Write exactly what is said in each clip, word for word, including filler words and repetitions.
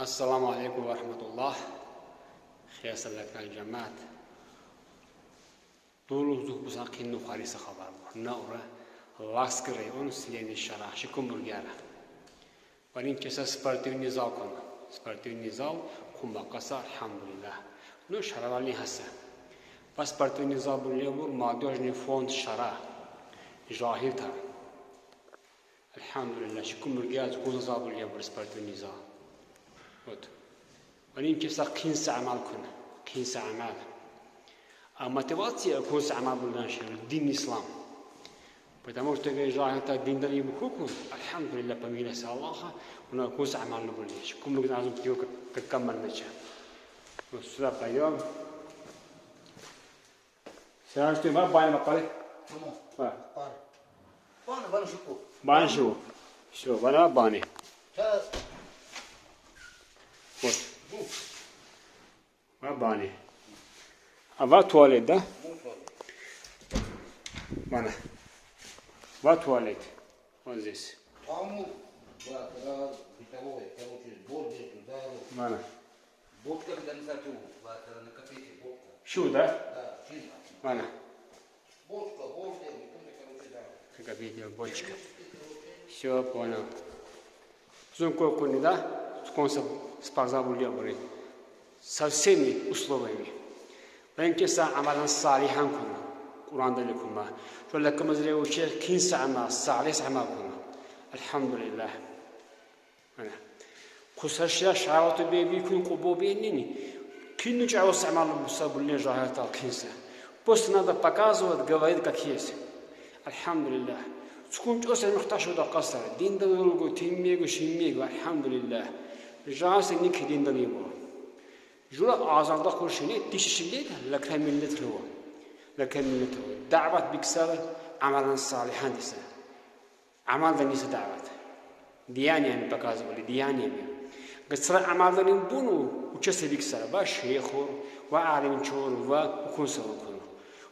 Ассаламу алейкум ва рахматуллах. Хесалакан жамаат. Дулу зухбусан кин нухариса хабар бу. Наура Лакскрай он сленный шара. Шикумбургяра. Ванин кеса спортивный зал кун. Спортивный зал кумбакаса, альхамдулиллах. Ну, шаравални хаса. Ба спортивный зал буле бур молодёжный фонд шара. Жагьилта. Альхамдулиллах, ши кумбургяз гунза зал буле бур спортивный зал. Вот. Ванин кеса кин са амал кун. Кин са амал. А мотивация кун са амал булдан ши дин ислам. Потому что эгер жагьилта диндар ибу кукун, альхамдулиллах, по милости Аллаха, уна кун са амал буле. Ши кумбургяз азум кио как, как камар нача. Вот сюда пойдём. Сяжты ма бани бакъали. Тамам. Ва. Бар. Бани, бани шуку. Бани шу. Всё, бани, бани. Та- Вот. Ва бани. А ва туалет, да? Ну, туалет. Бани. Ва туалет. Вот здесь. Там, да, когда бытовое, короче, сбор здесь, туда, вот. Бани. Бочка, когда на сату, вот, э, на копейке бочка. Шу, да? Да, чина. Бани. Бочка, бочка, не помню, короче, да. Как видел, бочка. Всё, понял. Зун кокуни, да? Цукун са спортзал буле бури. Со всеми условиями. Ванин кеса амалан салихан куна. Куранда ле кума. Шо лакамазре уче кин са амал, салих са амал куна. Альхамдулиллах. Ана. Куса шия шагьвату бебикун къубу бенини. Кин нуч авас амал буса буле жагьилтал кин са. Просто надо показывать, говорить как есть. Альхамдулиллах. Цукун чӀоса мухтаж вуд къасар. Динда вулгу, тинмегу, шинмегу. Альхамдулиллах. Жагьилса ники динда нибу. Жура азарда хуршини тиши шилет, лакра миллет рува. Лакра миллет рува. Даъват биксар, амалан салихан диса. Амалдани са даъват. Деяниями показывали, деяниями. Гацра амалдани буну, учасе биксара, ва шейхур, ва алимчур, ва укун са укун.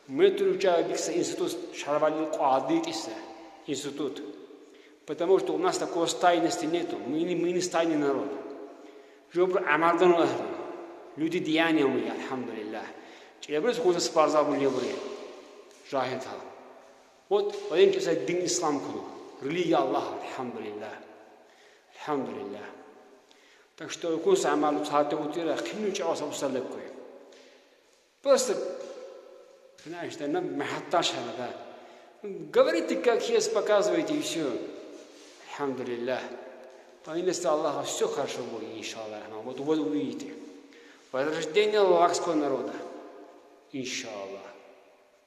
Ме тур уча бикса институт шаравали къадитиса, институт. Потому что у нас такой стайности нету, мы не, мы не стайный народ. Жобру амалдан ва, люди деяниями, альхамдулиллах. Чебрис хуза спортзал буле бури. Жагьилтал. Вот, ванин кеса дин ислам куну. Религия Аллаха, альхамдулиллах. Альхамдулиллах. Так что, кун са амал цатэ утира, кин нуч авас буса лакуй. Просто, знаешь, да, нам махатташ надо. Говорите, как есть, показывайте, и всё. Альхамдулиллах. По милости Аллаха всё хорошо будет, иншаллах. Вот, вот увидите. Возрождение лакского народа. Иншаллах.